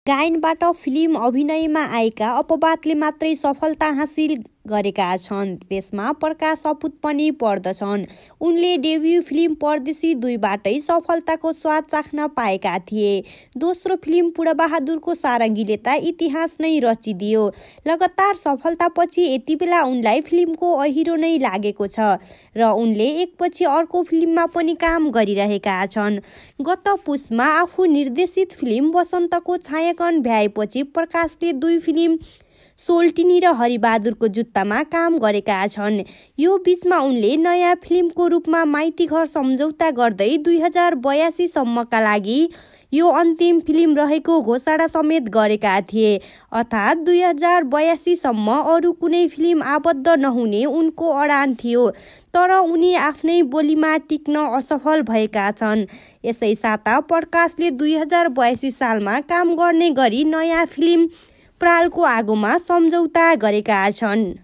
गायनबाट film अभिनयमा आएका अपवादले मात्रै सफलता हासिल गरेका छन्। त्यसमा प्रकाश सपुत पनि पर्दछन्। उनले डेब्यू फिल्म परदेशी 2बाटै सफलताको स्वाद चाख्न पाएका थिए। दोस्रो फिल्म बुढाबहादुरको सारङ्गीले त इतिहास नै रचिदियो। लगातार सफलतापछि यति बेला उनलाई फिल्मको अहिरो नै लागेको छ र उनले एकपछि अर्को फिल्ममा पनि काम गरिरहेका छन्। गत पुसमा आफू निर्देशित फिल्म वसन्तको छायाङ्कन भ्याएपछि प्रकाशले 2 फिल्म सोल्टिनी र हरिबहादुरको जुत्तामा काम गरेका छन्। यो बीचमा उनले नयाँ फिल्मको रूपमा माइतीघर सम्झौता गर्दै 2082 सम्मका लागि यो अन्तिम फिल्म रहेको घोषणा समेत गरेका थिए। अर्थात् 2082 सम्म अरू कुनै फिल्म आबद्ध नहुने उनको अडान थियो। तर उनी आफ्नै बोलीमा टिक्न असफल भएका छन्। यसै साता प्रकाशले 2082 सालमा काम गर्ने गरी नयाँ फिल्म प्रालको आगोमा सम्झौता गरेका छन्।